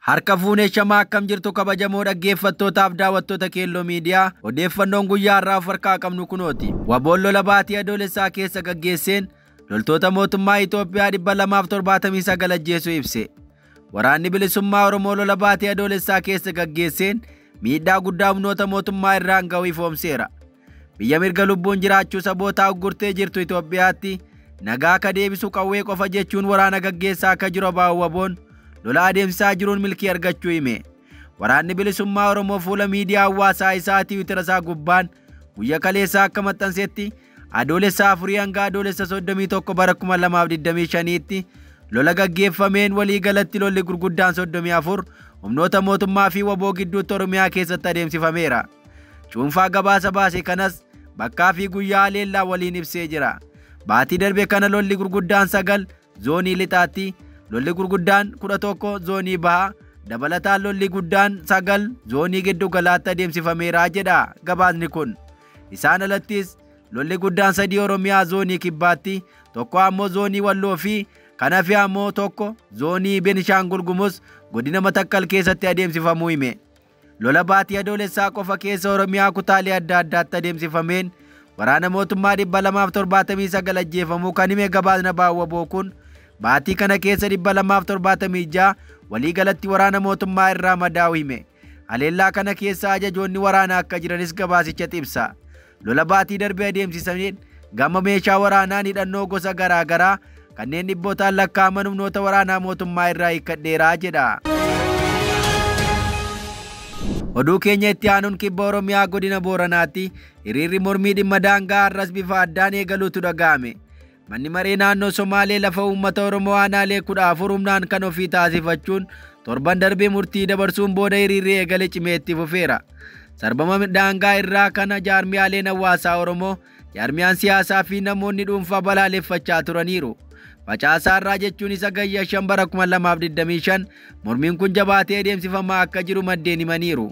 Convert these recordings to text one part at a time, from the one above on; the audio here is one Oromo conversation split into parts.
Harka fuunee shamaa akkam jirtu kabajamoo dhaggeeffattootaaf daawwattoota Keelloo Miidiyaa odeeffannoon guyyaa har'aa of harkaa qabnu kunooti. Waboon lola baatii adoolessaa keessa gaggeesseen loltoota mootummaa Itoophiyaa 279 ajjeesuu ibse. Waraanni bilisummaa Oromoo lola baatii adoolessaa keessa gaggeesseen miidhaa guddaa humnoota mootummaa irraan ga'uu ifoomseera. Biyya mirga lubbuun jiraachuu sabootaa uggurtee jirtu Itoophiyaatti nagaa akka deebisu qawwee qofa jechuun waraana gaggeessaa akka jiru Waboon lola adeemsisaa jiruun milkii argachuu hime. Waraanni bilisummaa Oromoo fuula miidiyaa hawaasaa isaa Tiwiitara isaa gubbaan guyya kaleessaa akka maxxansetti adoolessa 4 hanga adoolessa 31 bara 2025tti lola gaggeeffameen walii galatti lolli gurguddaan 34 humnoota mootummaa fi waboo gidduutti Oromiyaa keessatti adeemsifameera. Cuunfaa gabaasa baase kanas bakkaa fi guyyaa leellaa waliin ibsee jira. Baatii darbe kana lolli gurguddaan 9 zoonii lixaatti, lolli gurguddaan 11 zoonii bahaa, dabalataan lolli guddaan 9 zoonii giddu galaatti adeemsifameera jedha gabaasni kun. Isaan alattis lolli guddaan 3 Oromiyaa zoonii kibbaatti, tokko ammoo zoonii Walloo fi kan hafe ammoo tokko zoonii Benishaangul Gumuz godina Matakkal keessatti adeemsifamuu hime. Lola baatii adoolessaa qofa keessa Oromiyaa kutaalee adda addaatti adeemsifameen waraana mootummaa 279 ajjeefamuu kan hime gabaasni Waboo kun baatii kana keessa 276 waliigalatti waraana mootummaa irraa madaa'u hime. Haleellaa kana keessa ajajoonni waraanaa akka jiranis gabaasicha ibsa. Lola baatii darbee adeemsifameen gama meeshaa waraanaan hidhannoo gosa garaa garaa kanneen dhibbootaan lakkaa'aman humnoota waraanaa mootummaa irraa hiikkadheeraa jedha. Oduu keenya itti aanuun kibba Oromiyaa godina Booranaatti hiriirri mormii dhimma daangaa har'as bifa addaan eegaluutu dhaga'ame. Manni maree naannoo Somaalee lafa uummata Oromoo aanaalee 14 humnaan kan ofii taasifachuun torban darbee murtii dabarsuun booda hiriirri eegale cimee itti fufeera. Sarbama daangaa irraa kana jaarmiyaaleen hawaasaa Oromoo, jaarmiyaan siyaasaa fi namoonni dhuunfaa balaaleffachaa turaniiru. Facaasaa irraa jechuun isa gayya 5 bara 2025 mormiin kun jabaatee adeemsifamaa akka jiru maddeen himaniiru.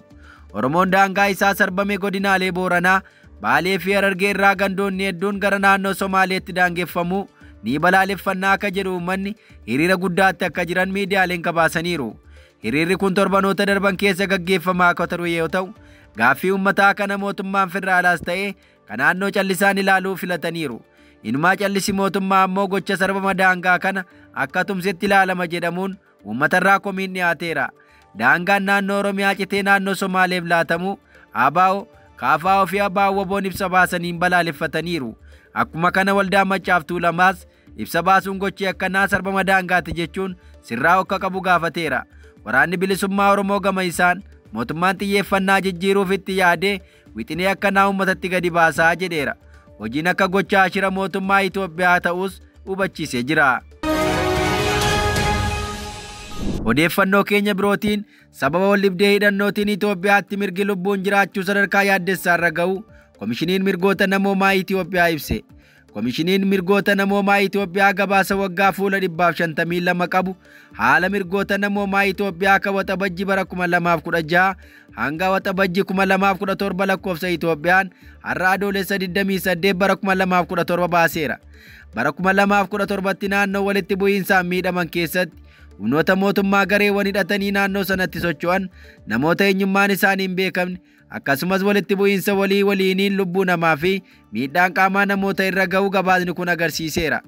Oromoon daangaa isaa sarbame godinaalee Booranaa, Baalee fi Harargee irraa gandoonni hedduun gara naannoo Somaaleetti daangeffamuu ni balaaleffannaa akka jedhu uummanni hiriira guddaatti akka jiran miidiyaaleen gabaasaniiru. Hiriirri kun torbanoota darban keessa gaggeeffamaa akka ture yoo ta'u, gaaffii uummataa kana mootummaan federaalaas ta'ee kan naannoo callisaan ilaaluu filataniiru. Inumaa callisi mootummaa ammoo gocha sarbama daangaa kana akka tumsetti ilaalama jedhamuun uummatarraa komiin dhiyaateera. Daangaan naannoo Oromiyaa citee naannoo Somaaleef laatamu ABO, KFO fi ABO-WBOn ibsa baasaniin balaaleffataniiru. Akkuma kana waldaa Maccaaf Tuulamaas ibsa baasuun gochi akkanaa sarbama daangaati jechuun sirraa akka qabu gaafateera. Waraanni bilisummaa Oromoo gama isaan mootummaan xiyyeeffannaa jijjiiruuf itti yaadee wixinee akkanaa uummatatti gadi baasaa jedheera. Hojiin akka gocha ashira mootummaa Itoophiyaa ta'us hubachiisee jira. Odeeffannoo keenya birootiin sababa waldhibdee hidhannootiin Itoophiyaatti mirgi lubbuun jiraachuu sadarkaa yaaddessaa irra ga'u Komishiniin Mirgoota Namoomaa Itoophiyaa ibse. Komishiniin Mirgoota Namoomaa Itoophiyaa gabaasa waggaa fuula 152 qabu haala mirgoota namoomaa Itoophiyaa akka waxabajji bara 2016 hanga waxabajji 2017 lakkoofsa Itoophiyaan har'a adoolessa 28 bara 2017 baaseera. Bara 2017tti naannoo walitti bu'iinsaan miidhaman keessatti humnoota mootummaa gareewwan hidhatanii naannoo sanatti socho'an namoota eenyummaan isaanii hin beekamne akkasumas walitti bu'iinsa walii waliiniin lubbuu namaa fi miidhaan qaamaa namoota irra ga'uu gabaasni kun agarsiiseera.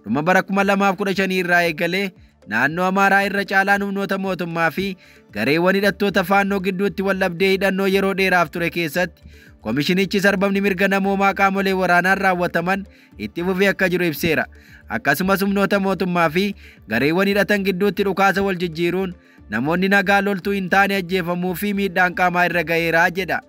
Dhuma bara 2015 irraa eegalee naannoo Amaaraa irra caalaan humnoota mootummaa fi gareewwan hidhattoota faannoo gidduutti waldhabdee hidhannoo yeroo dheeraaf ture keessatti komishinichi sarbamni mirga namoomaa qaamolee waraanaan raawwataman itti fufee akka jiru ibseera. Akkasumas humnoota mootummaa fi gareewwan hidhatan gidduutti dhukaasa wal jijjiiruun namoonni nagaa loltuu hin taane ajjeefamuu fi miidhaan qaamaa irra ga'eera jedha.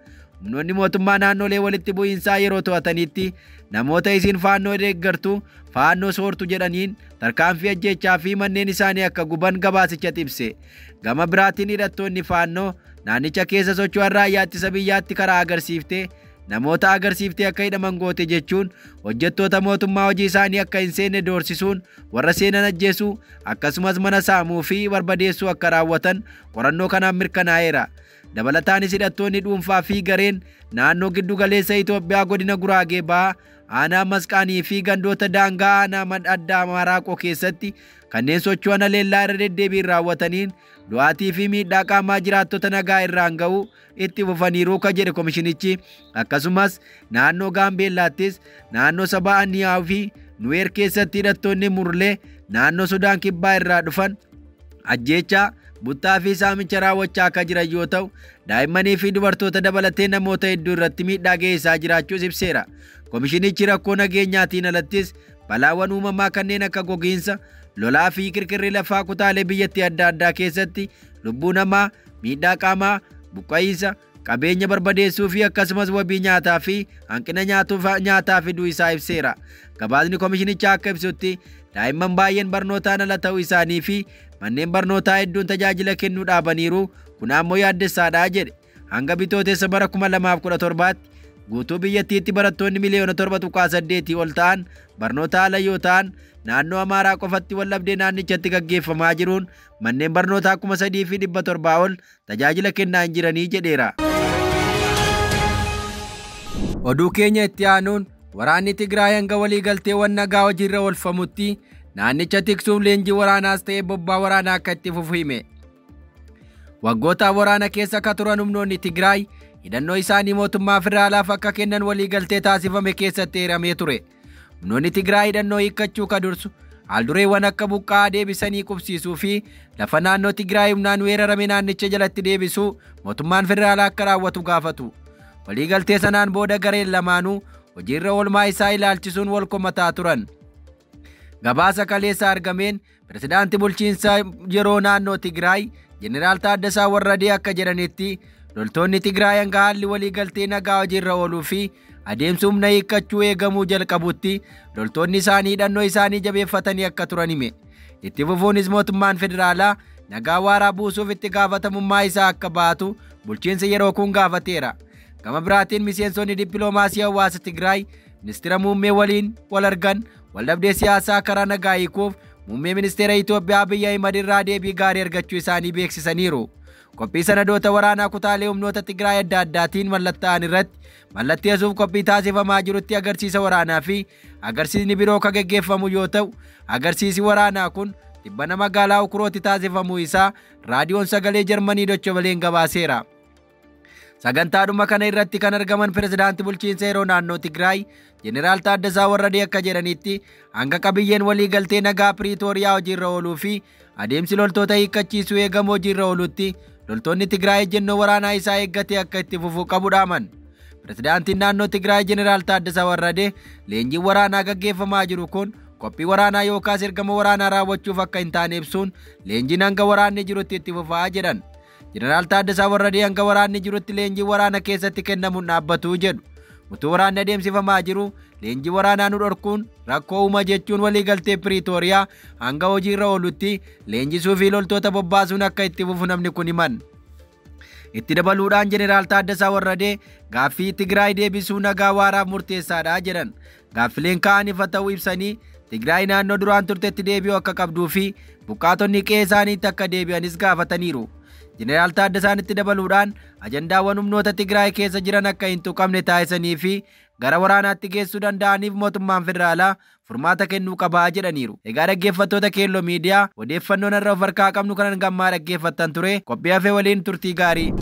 Humnoonni mootummaa naannolee walitti bu'iinsaa yeroo to'atanitti namoota isin faannoo deeggartu, faannoo soortu jedhaniin tarkaanfii ajjeechaa fi manneen isaanii akka guban gabaasicha ibse. Gama biraatiin hidhattoonni faannoo naannicha keessa socho'an raayyaa ittisa biyyaatti karaa agarsiiftee namoota agarsiiftee akka hidhaman goote jechuun hojjettoota mootummaa hojii isaanii akka hin seenne doorsisuun warra seenan ajjeesuu akkasumas mana saamuu fi barbadeessuu akka raawwatan qorannoo kanaan mirkanaa'eera. Dabalataanis hidhattoonni dhuunfaa fi gareen naannoo giddu galeessa Itoophiyaa godina Guraagee Bahaa aanaa Masqaanii fi gandoota daangaa aanaa addaa Maraaqoo keessatti kanneen socho'an haleellaa irra deddeebiin raawwataniin du'aatii fi miidhaa qaamaa jiraattota nagaa irraan ga'uu itti fufaniiru ka jedhe komishinichi. Akkasumas naannoo Gaambeellaattis naannoo saba Aniyaa fi Nuweer keessatti hidhattoonni Murlee naannoo Sudaan Kibbaa irraa dhufan ajjeechaa, buttaa fi saamicha raawwachaa akka jiran yoo ta'u, daa'immanii fi dubartoota dabalatee namoota hedduu irratti miidhaa geessisaa jiraachuus ibseera. Komishinichi rakkoo nageenyaatiin alattis balaawwan uumamaa kanneen akka gogiinsa, lolaa fi kirkirri lafaa kutaalee biyyattii adda addaa keessatti lubbuu namaa, miidhaa qaamaa, buqqa'iinsa, qabeenya barbadeessuu fi akkasumas wabii nyaataa fi hanqina nyaataa fiduu isaa ibseera. Gabaasni komishinichaa akka ibsutti daa'imman baay'een barnootaan ala ta'uu isaanii fi manneen barnootaa hedduun tajaajila kennuu dhaabaniiru. Kun ammoo yaaddessaadha jedhe. Hanga bitootessa bara 2017tti guutuu biyyattiitti barattoonni miliyoona 7.8 ol ta'an barnoota ala yoo ta'an, naannoo Amaaraa qofatti waldhabdee naannichatti gaggeeffamaa jiruun manneen barnootaa 3,700 ol tajaajila kennaa hin jiranii jedheera. Oduu keenya itti aanuun waraanni Tigraay hanga waliigalteewwan nagaa hojiirra oolfamutti naannicha tiksuuf leenjii waraanaas ta'ee bobbaa waraanaa akka itti fufu hime. Waggoota waraana keessa akka turan humnoonni Tigraay hidhannoo isaanii mootummaa federaalaaf akka kennan waliigaltee taasifame keessatti eeramee ture. Humnoonni Tigraay hidhannoo hiikkachuu ka dursu haaldureewwan akka buqqa'aa deebisanii qubsiisuu fi lafa naannoo Tigraay humnaan weerarame naannicha jalatti deebisuu mootummaan federaalaa akka raawwatu gaafatu. Waliigaltee sanaan booda gareen lamaanuu hojiirra oolmaa isaa ilaalchisuun wal komataa turan. Gabaasa kaleessa argameen pirezidaantii bulchiinsa yeroo naannoo Tigraay Jeneraal Taaddasaa Warradee akka jedhanitti loltoonni Tigraay hanga haalli waliigaltee nagaa hojiirra ooluu fi adeemsa humna hiikkachuu eegamuu jalqabutti loltoonni isaanii hidhannoo isaanii jabeeffatanii akka turan hime. Itti fufuunis mootummaan federaalaa nagaa waaraa buusuuf itti gaafatamummaa isaa akka baatu bulchiinsi yeroo kun gaafateera. Gama biraatiin miseensonni dippiloomaasii hawaasa Tigraay ministeera muummee waliin wal argan waldhabdee siyaasaa karaa nagaa hiikuuf muummee ministeera Itoophiyaa Abiyyi Ahimad irraa deebii gaarii argachuu isaanii beeksisaniiru. Qophii sanadoota waraanaa kutaalee humnoota Tigraay adda addaatiin mallattaa'an irratti mallatteessuuf qophii taasifamaa jirutti agarsiisa waraanaa fi agarsiisni biroo kan geggeeffamu yoo ta'u, agarsiisi waraanaa kun dhibbana magaalaa Ukurootti taasifamuu isaa raadiyoon sagalee Jarmanii Deutsche Welleen gabaaseera. Sagantaadhuma kana irratti kan argaman pirezidaantii bulchiinsa yeroo naannoo Tigraay Jeneraal Taaddasaa Warradee akka jedhanitti hanga qabiyyeen waliigaltee nagaa Piriitooriyaa hojiirra ooluu fi adeemsi loltoota hiikkachiisuu eegamu hojiirra oolutti loltoonni Tigraay ejjennoo waraanaa isaa eeggatee akka itti fufuu qabu dhaaman. Pirezidaantiin naannoo Tigraay Jeneraal Taaddasaa Warradee leenjiin waraanaa gaggeeffamaa jiru kun qophii waraanaa yookaas ergama waraanaa raawwachuuf akka hin taane ibsuun leenjiin hanga waraanni jirutti itti fufaa jedhan. Jeneraal Taaddasaa Warradee hanga waraanni jirutti leenjiin waraana keessatti kennamuun dhaabbatu jedhu. Utuu waraanni adeemsifamaa jiru leenjii waraanaa nu dhorkuun rakkoo uuma jechuun waliigaltee Piriitooriyaa hanga hojiirra oolutti leenjisuu fi loltoota bobbaasuun akka itti fufu namni kun himan. Itti dabaluudhaan Jeneraal Taaddasaa Warradee gaaffii Tigraay deebisuu nagaa waaraaf murteessaadha jedhan. Gaaffileen ka'an ifa ta'uu ibsanii Tigraay naannoo duraan turtetti deebi'uu akka qabduu fi buqqaatonni qe'ee isaaniitti akka deebi'anis gaafataniiru. Jeneraal Taaddasaan itti dabaluudhaan ajandaawwan humnoota Tigraay keessa jiran akka hin tuqamne taasisanii fi gara waraanaatti geessuu danda'aniif mootummaan federaalaa furmaata kennuu qabaa jedhaniiru. Egaa dhaggeeffattoota Keelloo Miidiyaa, odeeffannoon irra of harkaa qabnu kanan gammaa dhaggeeffattan ture. Qophii hafee waliin turtii gaarii.